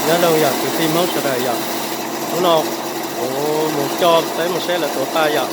Nyob zoo yog kwv tij Hmoob sawv daws yog, hnub no kuv mus coj peb mus saib lawv tuav paj yom.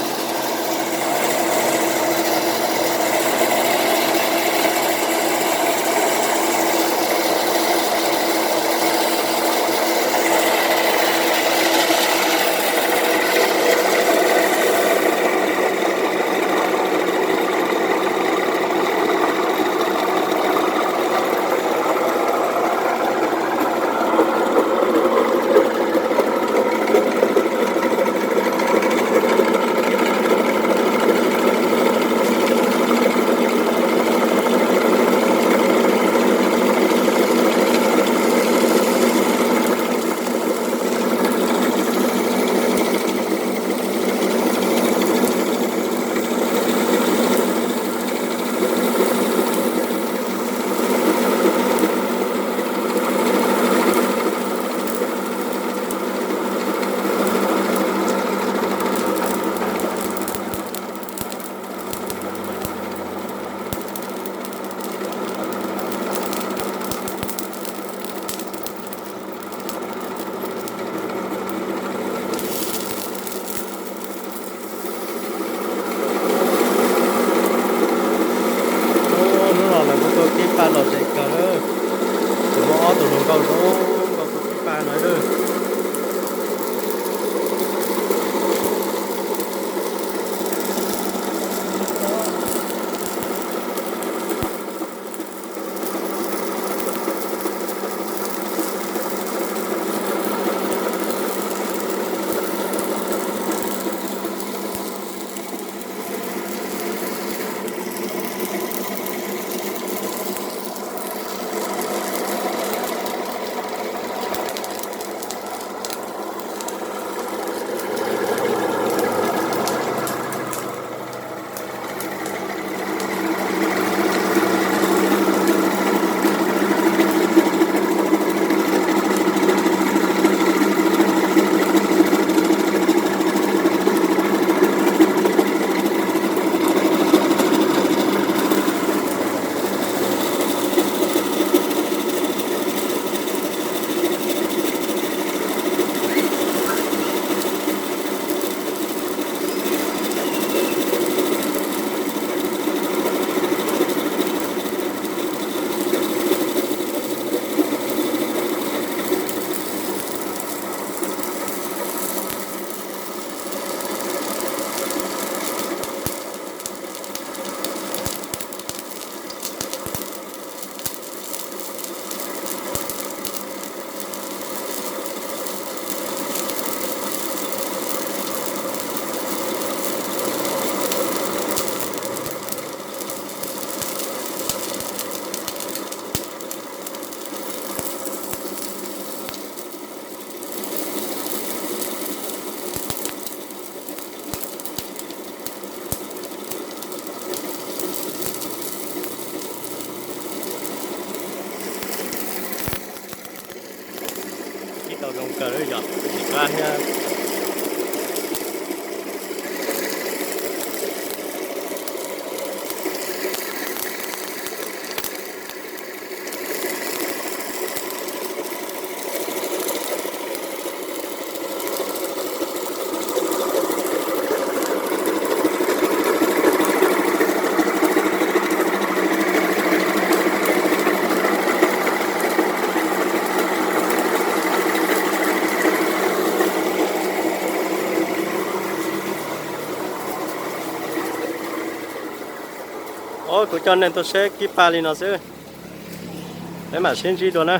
Hnub no lawv kuj tuaj kib paj lom zem kawg lawm. Kuj muaj ob tug hluas nkauj zoo nkauj tuaj kib paj no lawm. Ib tau zoo kawg li yom, tsis qab thiab. Os, kuv coj nej tuaj saib kib paj li no xwb, peb mam sib ntsib dua na.